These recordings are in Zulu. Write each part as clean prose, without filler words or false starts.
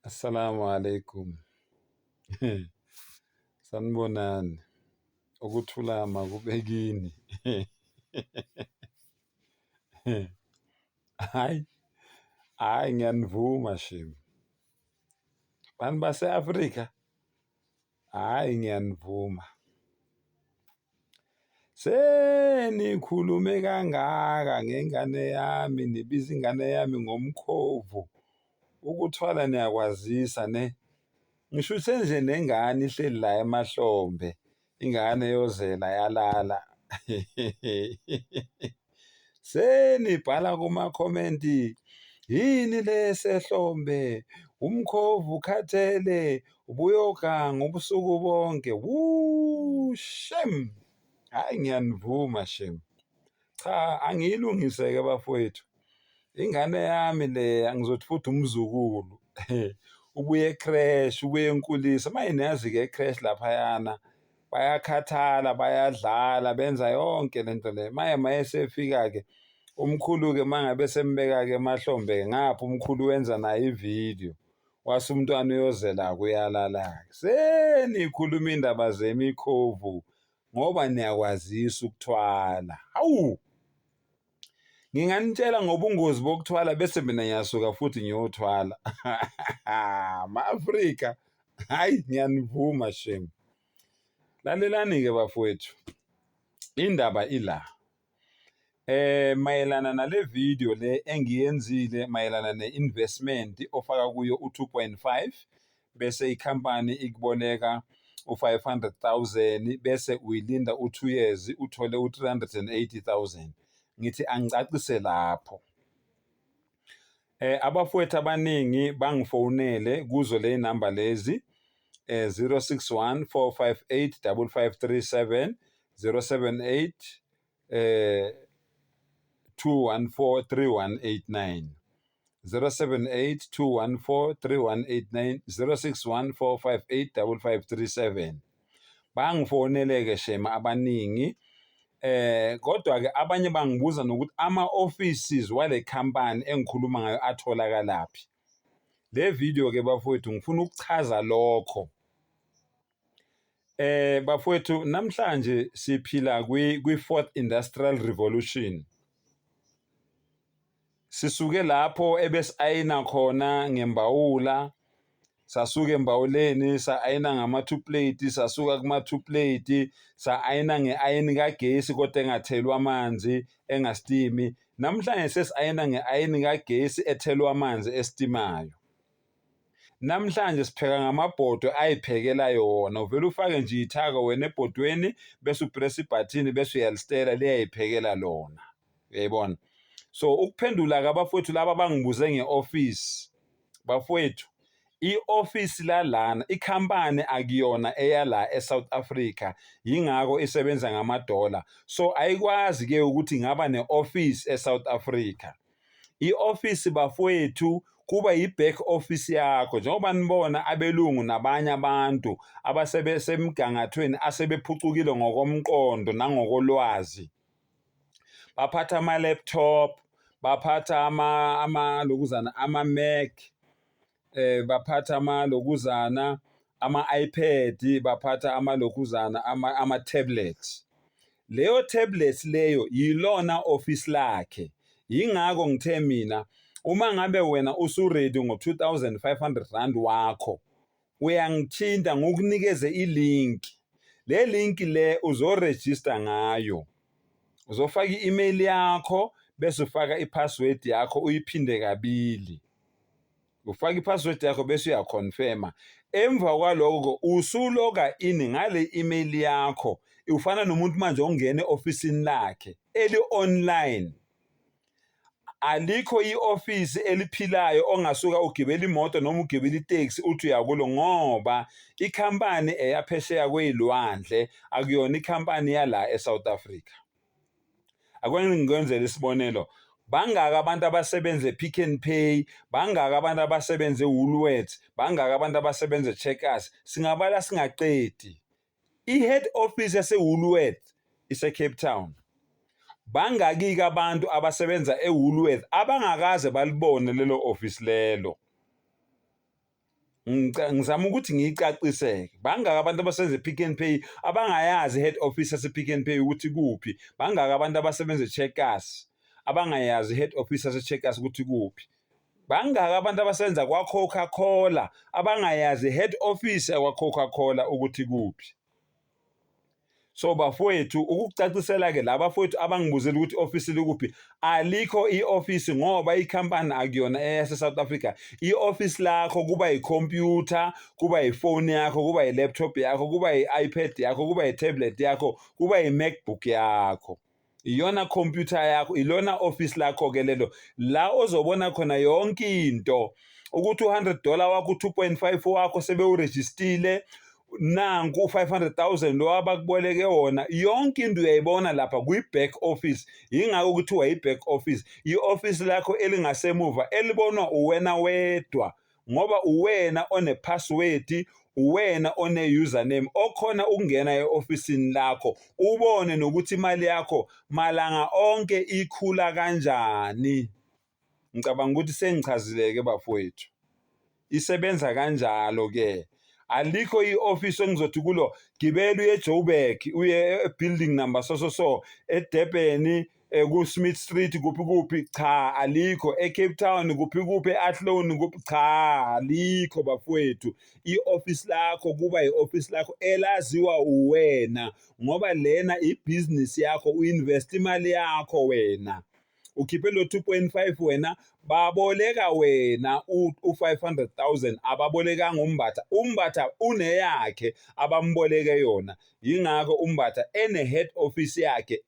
Assalamu alaikum. Sanibonani. Ukuthula makube kini. Hayi, hayi ngiyanivuma shame. Bantu base-Afrika, hhayi ngiyanivuma. Senikhulume kangaka ngengane yami, nibiza ingane yami ngomkhovu. Ukuthwala niyakwazisa ne? Ngishuthe nje nengane ihleli la emahlombe, ingane yozela yalala. Senibhala kumakhomenti, yini le esehlombe? Umkhovu ukhathele, ubuyoganga ubusuku bonke. Wuu, shem! Hhayi ngiyanivuma shem. Cha, angiyilungise-ke bafowethu. Ingane yami le ngizothi futhi umzukulu ubuye e-creche, ubuye enkulisa. Maye niyazi-ke e-creche laphayana bayakhathala, bayadlala, benza yonke le nto le. Maye mayesefika-ke umkhulu-ke uma ngabe sembeka-ke emahlombe-ke ngapha umkhulu wenza naye ividiyo. Wase umntwana uyozela-ke uyalala-ke. Senikhuluma iy'ndaba zemikhovu ngoba niyakwazisa ukuthwala. Hawu! Nginganitshela ngobungozi bokuthwala bese mina ngiyasuka futhi ngiyothwala. Ma-Afrika, hhayi ngiyanivuma shame. Lalelani-ke bafowethu, indaba ila. Mayelana nale video le engiyenzile mayelana ne-investment ofaka kuyo u-2.5 bese ikhampani ikuboleka u-500,000 bese uyilinda u-2 years uthole u-380,000. Ngithi angicacise lapho. Abafowethu abaningi bangifonele kuzo le number lezi 061 458 5537 078 214 3189 078 214 3189 061 458 5537. Bangifonele-ke shema abaningi, kodwa ke abanye bangibuza nokuthi ama-offices wale company engikhuluma ngayo atholakalaphi. Le video ke bafowethu ngifuna ukuchaza lokho. Bafowethu, namhlanje siphila kwi-fourth industrial revolution. Sisuke lapho ebesi-ayina khona ngembawula, sasuka embawuleni sa-ayina ngama-two plate, sasuka kuma-two plate sa-ayina nge-ayini kagesi kodwa engathelwa amanzi, engastimi. Namhlanje sesi-ayina nge-ayini kagesi ethelwa amanzi estimayo. Namhlanje sipheka ngamabhodwe ayiphekela yona. Uvele ufake nje ithaka wena ebhodweni bese upressa ibhathini bese uyalistela liyayiphekela lona. Uyayibona? So ukuphendula-ke abafowethu laba abangibuze nge-office, bafowethu, i-office lalana, ikhampani akuyona eyala e-South Africa, yingakho isebenza ngamadola. So ayikwazi-ke ukuthi ingaba ne-office e-South Africa. I-office bafowethu kuba yi-back office yakho, njengoba nibona abelungu nabanye abantu abasebesemgangathweni asebephucukile ngokomqondo nangokolwazi. Baphatha ama-laptop, baphatha amalokuzana ama-Mac, baphatha amalokuzana ama-iPad, baphatha amalokuzana ama-tablet. Leyo tablet leyo yilona office lakhe. Yingakho ngithe mina uma ngabe wena usu-ready ngo-2500 rand wakho, uyangithinta ngikunikeze i-link. Le link le uzorejista ngayo. Uzofaka i-email yakho bese ufaka i-password yakho uyiphinde kabili. Ufaka i-password yakho bese uyaconfirma. Emva kwaloko usuloga in ngale email yakho. Ufana nomuntu manje ongena e-ofisini lakhe eli-online. Alikho i-ofisi eliphilayo ongasuka ugibela imoto noma ugibela iteksi uthi uya kulo, ngoba ikhampani eyaphesheya kwey'lwandle, akuyona ikhampani yala e-South Africa. Ake ngikwenzele isibonelo, bangaki abantu abasebenza e-Pick n Pay, bangaki abantu abasebenza e-Woolworths, bangaki abantu abasebenza e-Checkers, singabala singaqedi. I-head office yase-Woolworth ise-Cape Town. Bangaki-ke abantu abasebenza e-Woolworth abangakaze balibone lelo office lelo? Ngizama ukuthi ngiyicaciseke. Bangaka abantu abasebenza e-Pick n Pay abangayazi i-head office yase-Pick n Pay ukuthi kuphi. Bangaka abantu abasebenza e-Checkers abangayazi i-head office yase-Checkers ukuthi kuphi. Bangaka abantu abasebenza kwa-Coca-Cola abangayazi i-head office yakwa-Coca-Cola ukuthi kuphi. So bafowethu, ukukucacisela-ke la bafowethu abangibuzela ukuthi i-ofisi likuphi, alikho i-ofisi ngoba ikhampani akuyona eyase-South Africa. I-ofisi lakho kuba yikhompyutha, kuba yifoni yakho, kuba yi-laptop yakho, kuba yi-iPad yakho, kuba yi-tablet yakho, kuba yi-MacBook yakho. Iyona khompyutha yakho, ilona office lakho-ke lelo, la ozobona khona yonke into ukuthi u-100 dollar wakho, u-2.5 wakho sebewurejistile, nanku u-500,000 lo abakuboleke wona, yonke into uyayibona lapha kwi-back office. Yingakho kuthiwa i-back office, i-office lakho elingasemuva elibonwa uwena wedwa, ngoba uwena one-password, uwena one-username okhona ukungena e-ofisini lakho, ubone nokuthi imali yakho malanga onke ikhula kanjani. Ngicabanga ukuthi sengichazile-ke bafowethu. Isebenza kanjalo-ke. Alikho i-ofisi engizothi kulo gibela uye eJoburg, uye e-building number so so so, eDurban, ku-Smith Street kuphi kuphi, cha alikho. E-Cape Town kuphi kuphi, e-Athlone kuphi, cha alikho bafowethu. I-ofisi lakho kuba i-ofisi lakho elaziwa uwena, ngoba lena ibhizinisi yakho, u-invest imali yakho wena. Ukhiphe lo 2.5 wena, baboleka wena u-500,000, ababolekanga uMbatha. UMbatha uneyakhe abamboleke yona. Yingakho uMbatha ene-head office yakhe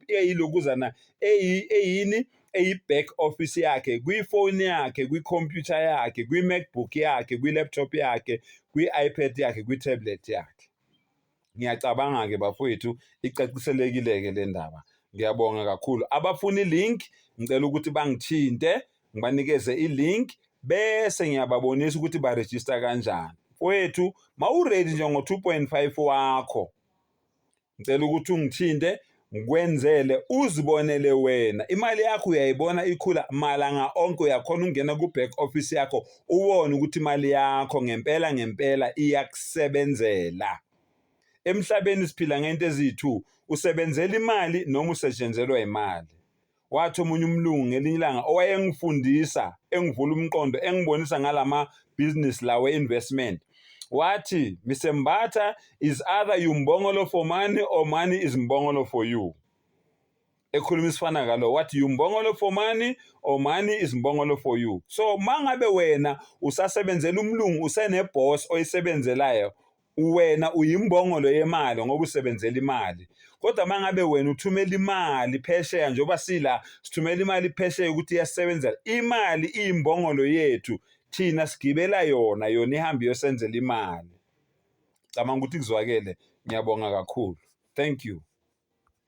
eyilokuzana, eyini, eyi-back office yakhe, kwifoni yakhe, kwikhompyutha yakhe, kwi-MacBook yakhe, kwi-laptop yakhe, kwi-iPad yakhe, kwi-tablet yakhe. Ngiyacabanga-ke bafowethu icaciselekile-ke le ndaba. Ngiyabonga kakhulu. Abafuna i-link, ngicela ukuthi bangithinte, ngibanikeze i-link, bese ngiyababonisa ukuthi barejista kanjani. Mfowethu, mawuready nje ngo-2.5 wakho, ngicela ukuthi ungithinte ngikwenzele uzibonele wena. Imali yakho uyayibona ikhula malanga onke, uyakhona ukungena ku-back office yakho ubone ukuthi imali yakho ngempela ngempela iyakusebenzela. Emhlabeni siphila ngento eziyi-2, usebenzela imali noma usetshenzelwa imali. Wathi omunye umlungu ngelinye ilanga owayengifundisa, engivula umqondo, engibonisa ngalama business lawe investment, wathi, Mr Mbatha, is either you mbongolo for money or money is mbongolo for you. Ekhuluma isifana ngalo, wathi you mbongolo for money or money is mbongolo for you. So mangabe wena usasebenzela umlungu, usene-boss oyisebenzelayo, wena uyimbongolo yemali ngoba usebenzela imali. Kodwa mangabe wena uthumela imali phesheya, njengoba sila sithumela imali phesheya ukuthi iyasebenzela, imali iyimbongolo yethu, thina sigibela yona, yona ihambe iyosenzela imali. Cabanga ukuthi kuzwakele. Ngiyabonga kakhulu. Thank you.